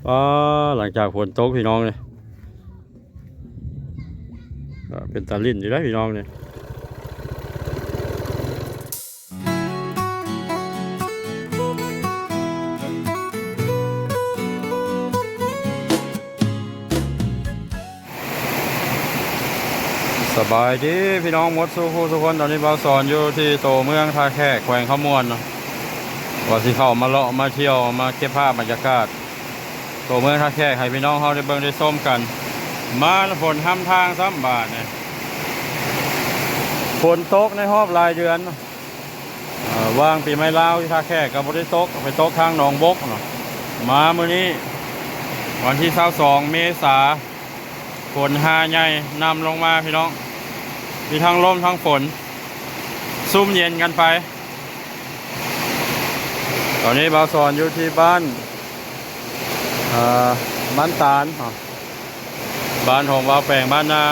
ອ້າ ຫຼັງຈາກຝົນຕົກພີ່ນ້ອງເອີຍ ເປັນຕາຫຼິ້ນຢູ່ເດ້ພີ່ນ້ອງນີ້. ສະບາຍດີພີ່ນ້ອງໝົດສູ່ຜູ້ສູ່ຄົນ. ຕອນນີ້ບ່າວສອນຢູ່ທີ່ໂຕເມືອງທ່າແຂກ ແຂວງຄຳມ່ວນເນາະ ວ່າຊິເຂົ້າມາເລາະມາທ່ຽວ ມາເກັບພາບບັນຍາກາດໂຕເມືອງທ່າແຂກໃຫ້ພີ່ນ້ອງເຮົາໄດ້ເບິ່ງໄດ້ຊົມກັນ. ມາຝົນຮຳທາງຊ້ຳບາດນີ້ ຝົນຕົກໃນຮອບຫຼາຍເດືອນ. ເອີ ຫວ່າງປີໃໝ່ລາວທີ່ທ່າແຂກກໍບໍ່ໄດ້ຕົກ ໄປຕົກທາງໜອງບົກເນາະ. ມາມື້ນີ້ວັນທີຊາວສອງເມສາ ຝົນຫາໃຫຍ່ນຳລົງມາພີ່ນ້ອງ ມີທັງລົມທັງຝົນ ຊຸ່ມເຢັນກັນໄປ. ຕອນນີ້ບ່າວສອນຢູ່ທີ່ບ້ານ ເອີ ບ້ານຕານເນາະ ບ້ານຂອງບ່າວແປງ ບ້ານນາ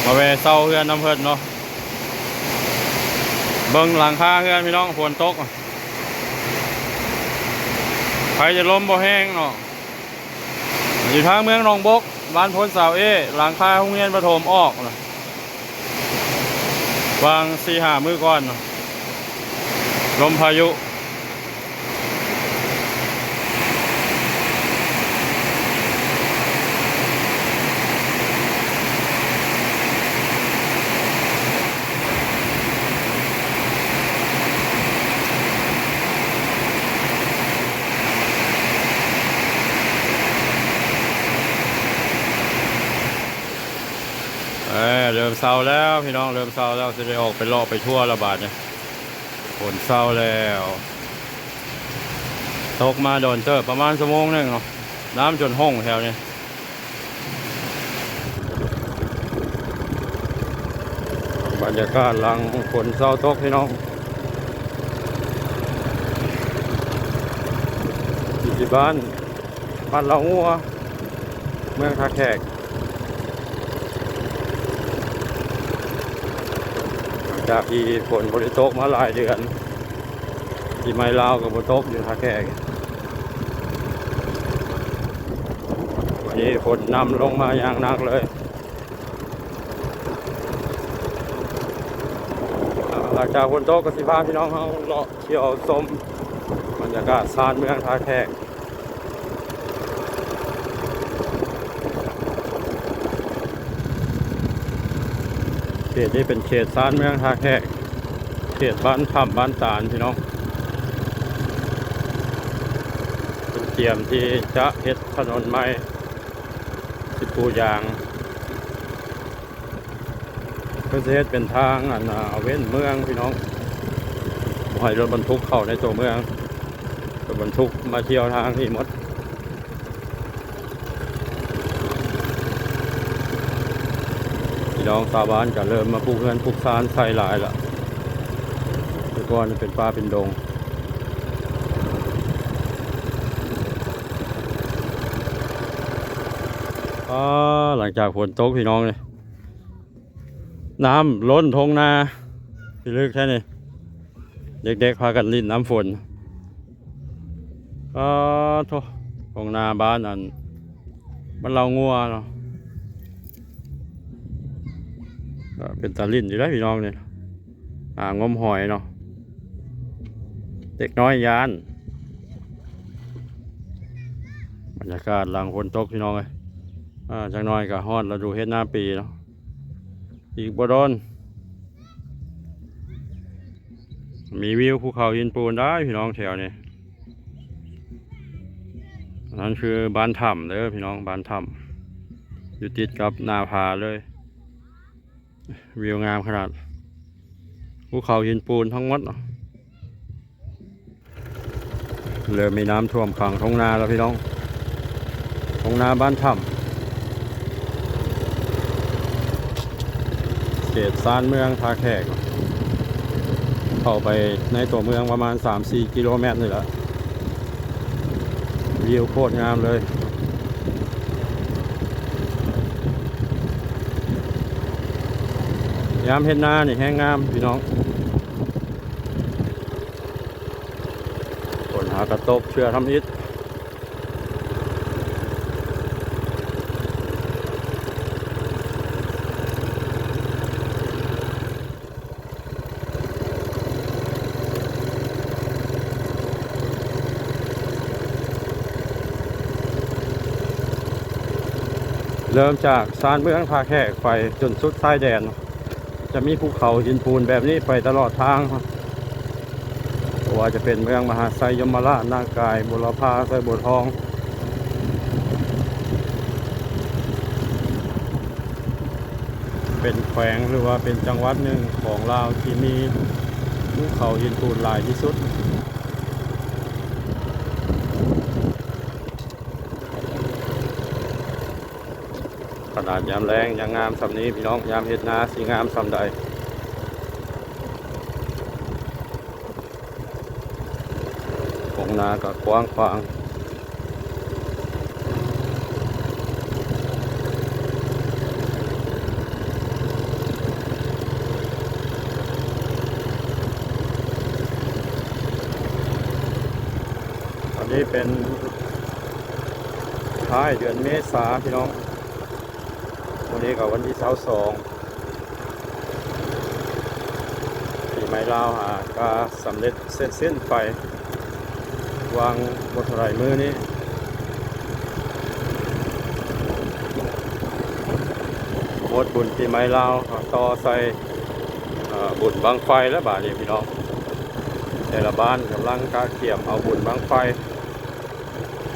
ມາແວ່ເຊົ່າເຮືອນນຳເພິ່ນເນາະ. ເບິ່ງຫຼັງຄາເຮືອນພີ່ນ້ອງ ຝົນຕົກ ໃຜຈະລົມບໍ່ແຮງເນາະ. ຢູ່ທາງເມືອງໜອງບົກ ບ້ານໂພນສາວເອ ຫຼັງຄາໂຮງຮຽນປະຖົມອອກ ຫວ່າງສີ່ຫ້າມື້ກ່ອນ ລົມພາຍຸ. ເອີ ເລີ່ມເຊົາແລ້ວພີ່ນ້ອງ ເລີ່ມເຊົາແລ້ວ ຊິໄດ້ອອກໄປເລາະໄປທົວແລ້ວບາດນີ້. ຝົນເຊົາແລ້ວ ຕົກມາດົນເຕີບ ປະມານຊົ່ວໂມງໜຶ່ງເນາະ ນ້ຳຈົນຫົ່ງແຖວນີ້. ບັນຍາກາດຫຼັງຝົນເຊົາຕົກພີ່ນ້ອງ ຢູ່ທີ່ບ້ານ ບ້ານລາວງົວ ເມືອງທ່າແຂກ. ຫຼັງຈາກທີ່ຝົນບໍ່ໄດ້ຕົກມາຫຼາຍເດືອນ ປີໃໝ່ລາວກໍບໍ່ຕົກຢູ່ທ່າແຂກ. ວັນນີ້ຝົນນຳລົງມາຢ່າງໜັກເລີຍ. ຫຼັງຈາກຝົນຕົກກໍຊິພາພີ່ນ້ອງເຮົາເລາະທ່ຽວຊົມບັນຍາກາດຊານເມືອງທ່າແຂກ. ເຂດນີ້ເປັນເຂດຊານເມືອງທ່າແຂກ ເຂດບ້ານຖ້ຳບ້ານຕານພີ່ນ້ອງ. ເພິ່ນກຽມທີ່ຈະເຮັດຖະໜົນໃໝ່ ຊິປູຢາງ. ເພິ່ນຊິເຮັດເປັນທາງ ອັນ ເອີ ເວັ້ນເມືອງພີ່ນ້ອງ ບໍ່ໃຫ້ລົດບັນທຸກເຂົ້າໃນຕົວເມືອງ ລົດບັນທຸກມາທ່ຽວທາງນີ້ໝົດ. ພີ່ນ້ອງຊາວບ້ານກໍເລີ່ມມາປຸກເຮືອນປຸກຊານໃສ່ຫຼາຍລະ ແຕ່ກ່ອນເປັນປ່າເປັນດົງ. ອາ ຫຼັງຈາກຝົນຕົກພີ່ນ້ອງເອີຍ ນ້ຳລົ້ນທົ່ງນາ ຊິເລິກແທ້ນີ້ ເດັກໆພາກັນຫຼິ້ນນ້ຳຝົນ. ອາໂທ້ ທົ່ງນາບ້ານ ອັນ ບ້ານລາວງົວເນາະ ເປັນຕາຫຼິ້ນຢູ່ເດ້ພີ່ນ້ອງນີ້ ຫາງົມຫອຍເນາະ ເດັກນ້ອຍຢ້ານ. ບັນຍາກາດຫຼັງຝົນຕົກພີ່ນ້ອງເອີຍ ອາ ຈັກໜ້ອຍກໍຮອດລະດູເຮັດນາປີເນາະ. ອີກບໍ່ດົນ ມີວິວພູເຂົາຫີນປູນໄດ້ພີ່ນ້ອງແຖວນີ້. ອັນນັ້ນຄືບ້ານຖ້ຳເດີພີ່ນ້ອງ ບ້ານຖ້ຳ ຢູ່ຕິດກັບໜ້າຜາເລີຍ. ວິວງາມຂະໜາດ ພູເຂົາຫີນປູນທັງໝົດເນາະ. ເລີ່ມມີນ້ຳຖ້ວມຂັງທົ່ງນາແລ້ວພີ່ນ້ອງ ທົ່ງນາບ້ານຖ້ຳ ເຂດຊານເມືອງທ່າແຂກ ເຂົ້າໄປໃນຕົວເມືອງປະມານສາມສີ່ກິໂລແມັດນີ້ແຫຼະ. ວິວໂຄດງາມເລີຍ ຍາມເຮັດນານີ້ແຮງງາມພີ່ນ້ອງ. ຝົນຫາກະຕົກເທື່ອທຳອິດ ເລີ່ມຈາກຊານເມືອງທ່າແຂກໄປຈົນສຸດຊາຍແດນ ຈະມີພູເຂົາຫີນປູນແບບນີ້ໄປຕະຫຼອດທາງ ບໍ່ວ່າຈະເປັນເມືອງມະຫາໄຊ, ຍົມມະລາດ, ນາກາຍ, ບຸລະພາ, ໄຊບົວທອງ ເປັນແຂວງ ຫຼືວ່າເປັນຈັງຫວັດໜຶ່ງຂອງລາວທີ່ມີພູເຂົາຫີນປູນຫຼາຍທີ່ສຸດ. ຂະໜາດຍາມແລ້ງຍັງງາມສ່ຳນີ້ພີ່ນ້ອງ, ຍາມເຮັດນາຊິງາມສ່ຳໃດ. ທົ່ງນາກໍກວ້າງຂວາງ. ອັນນີ້ເປັນທ້າຍເດືອນເມສາພີ່ນ້ອງ, ມື້ນີ້ກໍວັນທີຊາວສອງ ປີໃໝ່ລາວຫາກະສຳເລັດເສັດສິ້ນໄປຫວ່າງບໍ່ເທົ່າໃດມື້ນີ້. ໝົດບຸນປີໃໝ່ລາວ ຕໍ່ໃສ່ ເອີ ບຸນບັ້ງໄຟແລ້ວບາດນີ້ພີ່ນ້ອງ. ແຕ່ລະບ້ານກຳລັງກະກຽມເອົາບຸນບັ້ງໄຟ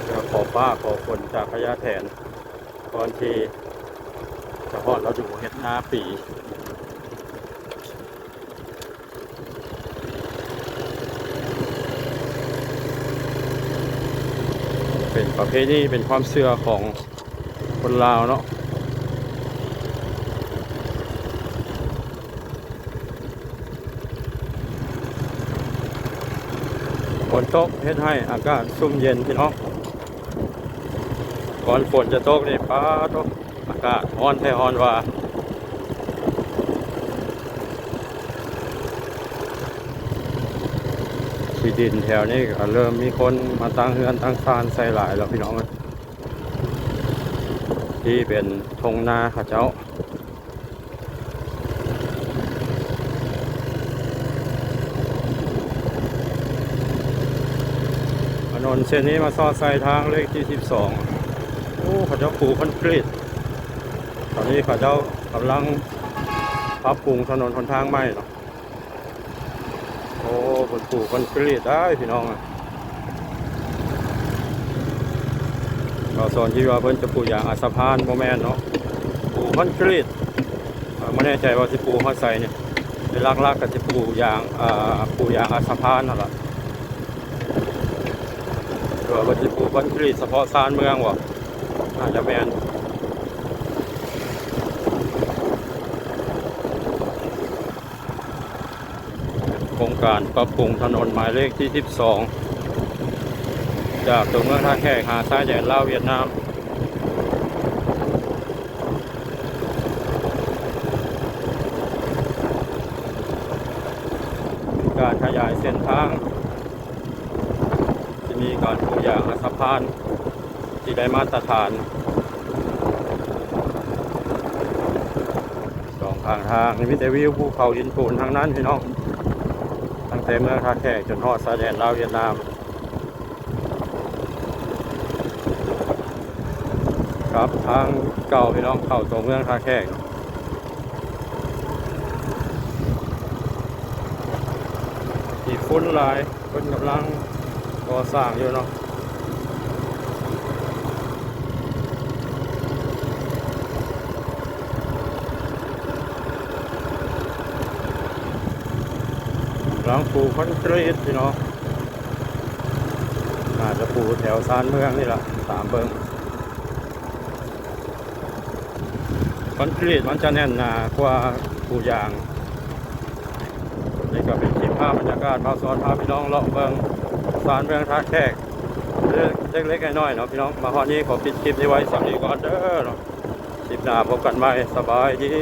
ເພື່ອຂໍຟ້າຂໍຝົນຈາກພະຍາແຖນ ກ່ອນທີ່ຈະຮອດລະດູເຮັດນາປີ. ເປັນປະເພນີ ເປັນຄວາມເຊື່ອຂອງຄົນລາວເນາະ. ຝົນຕົກເຮັດໃຫ້ອາກາດຊຸ່ມເຢັນພີ່ນ້ອງ. ກ່ອນຝົນຈະຕົກນີ້ ປາໂທ້ ອາກາດຮ້ອນແທ້ຮ້ອນວ່າ. ທີ່ດິນແຖວນີ້ກໍເລີ່ມມີຄົນມາຕັ້ງເຮືອນຕັ້ງຊານໃສ່ຫຼາຍແລ້ວພີ່ນ້ອງເອີຍ. ທີ່ເປັນທົ່ງນາເຂົາເຈົ້າ. ຖະໜົນເສັ້ນນີ້ມາສອດໃສ່ທາງເລກທີສິບສອງ. ໂອ້ ເຂົາເຈົ້າປູຄອນກຣີດ. ຕອນນີ້ເຂົາເຈົ້າກຳລັງປັບປຸງຖະໜົນຫົນທາງໃໝ່ເນາະ. ໂອ້ ເພິ່ນປູຄອນກຣີດໄດ໋ພີ່ນ້ອງ. ບ່າວສອນຄິດວ່າເພິ່ນຈະປູຢາງອັດສະພານ ບໍ່ແມ່ນເນາະ, ປູຄອນກຣີດ. ເອີ ບໍ່ແນ່ໃຈວ່າຊິປູຮອດໃສນີ້, ແຕ່ຫຼັກໆກໍຊິປູຢາງ ເອີ ປູຢາງອັດສະພານຫັ້ນລະ. ຫຼືວ່າເພິ່ນຊິປູຄອນກຣີດສະເພາະຊານເມືອງບໍ? ໜ້າຈະແມ່ນ. ໂຄງການປັບປຸງຖະໜົນໝາຍເລກທີສິບສອງ ຈາກຕົວເມືອງທ່າແຂກຫາຊາຍແດນລາວຫວຽດນາມ. ການຂະຫຍາຍເສັ້ນທາງ ຈະມີການປູຢາງອັດສະພານທີ່ໄດ້ມາດຕະຖານ. ສອງຂ້າງທາງນີ້ມີແຕ່ວິວພູເຂົາຫີນປູນທັງນັ້ນພີ່ນ້ອງ, ຕັ້ງແຕ່ເມືອງທ່າແຂກຈົນຮອດຊາຍແດນລາວຫວຽດນາມ. ຄັບ ທາງເກົ່າພີ່ນ້ອງ ເຂົ້າຕົວເມືອງທ່າແຂກ. ຂີ້ຝຸ່ນຫຼາຍ ເພິ່ນກຳລັງກໍ່ສ້າງຢູ່ເນາະ. ກຳລັງປູຄອນກຣີດພີ່ນ້ອງ, ໜ້າຈະປູແຖວຊານເມືອງນີ້ລະ ຕາມເບິ່ງ. ຄອນກຣີດມັນຈະແໜ້ນໜາກວ່າປູຢາງ. ນີ້ກໍເປັນຄລິບພາບບັນຍາກາດ ບ່າວສອນພາພີ່ນ້ອງເລາະເບິ່ງຊານເມືອງທ່າແຂກ ເລັກໆນ້ອຍໆເນາະພີ່ນ້ອງ. ມາຮອດນີ້ຂໍປິດຄລິບນີ້ໄວ້ສ່ຳນີ້ກ່ອນເດີເນາະ, ຄລິບໜ້າພົບກັນໃໝ່. ສະບາຍດີ.